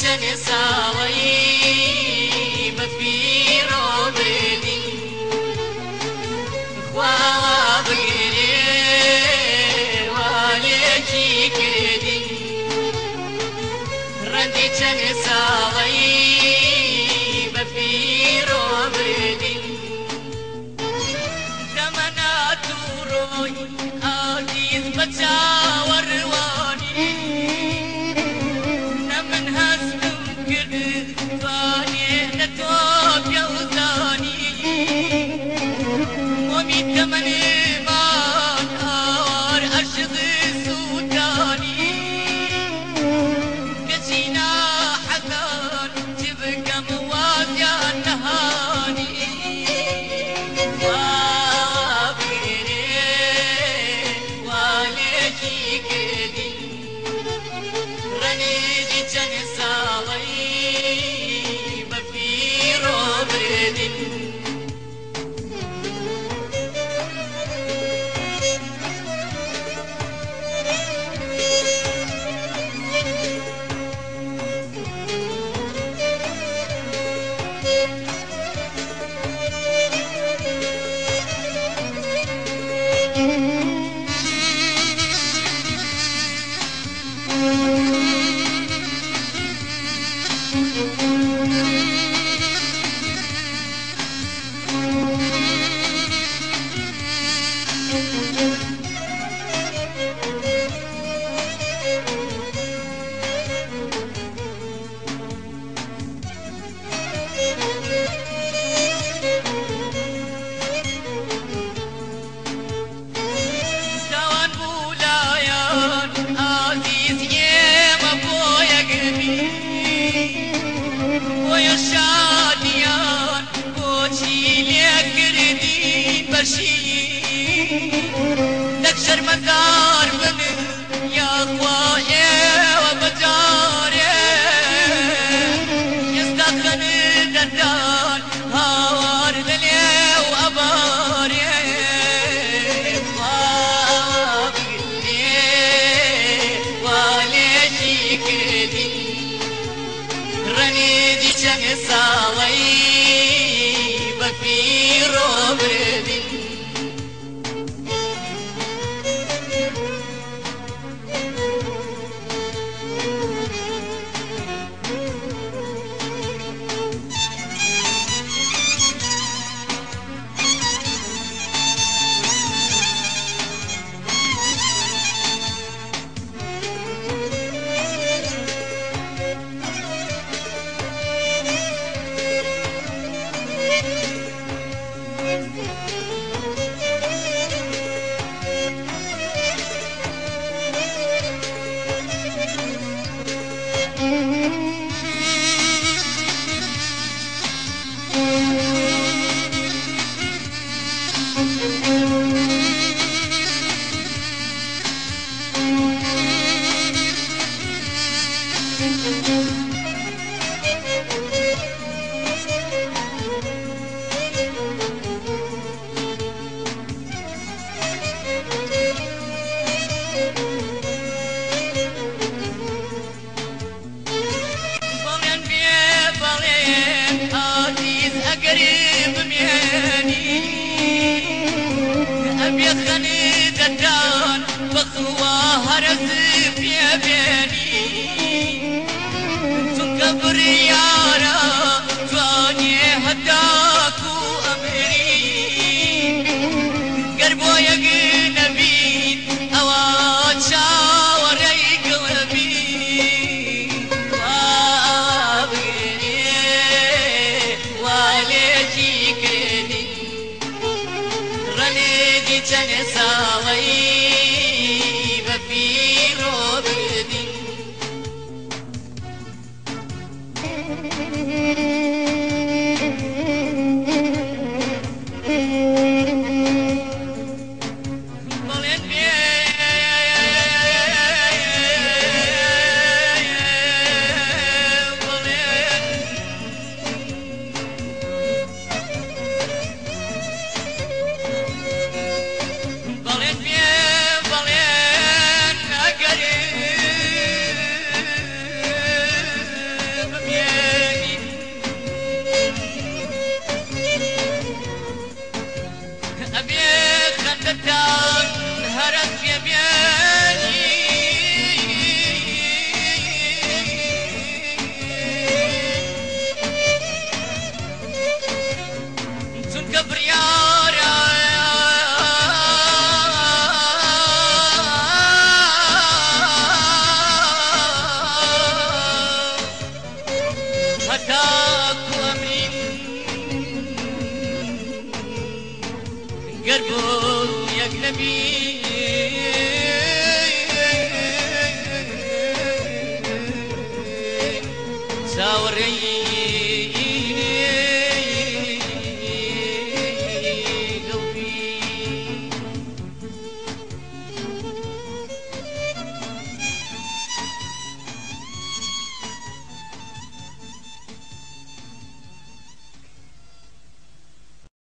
چەند ساڵەی بە فیڕۆ بردین، خوا بگرێ والێکی کردین. ڕەنجی چەند ساڵەی بە فیڕۆ بردین، دەمەنات و ڕۆی ئازیز بە چاوەڕوانی. نە من هەستم کرد توانێ نە تۆ پێوزانی، مۆمی تەمەنمان ئاوار عەشق سووتانی. کەچی ناحەزان چ بکەم وازیان نەهانی. وا بگرێ والێکی کردین، ڕەنجی چەند ساڵەی بە فیڕۆ بردین. تاوان بوو لایان ئازیز ئێمە بۆ یەکبی، بۆیە شادیان بۆچی لێکردین بەشی. نەک شەرمەزار بن یاخوا ئێوە بەجارێ، ئێستا خەندەتان هاوار لەلێو ئەبارێ. وا بگرێ والێکی کردین، ڕەنجی چەند ساڵەی بە فیڕۆ بردین. بەڵێن بێ بەڵێن ئازیز ئەگەر بمێنی، ئەبێ خەندەتان بەخوا هەرز پێبێنی. چونکە بڕیارە جوانێ هەتاکو ئەمری، گەر بۆ یەک نەبین ئەوە چاوەڕێی گڵبی. وا بگرێ والێکی کردین، ڕەنجی چەند ساڵەی بە فیڕۆ بردین. بەڵێن بێ بەڵێن، بەڵێن بێ بەڵێن. گەر بۆ یەک نەبی. چاوەڕێی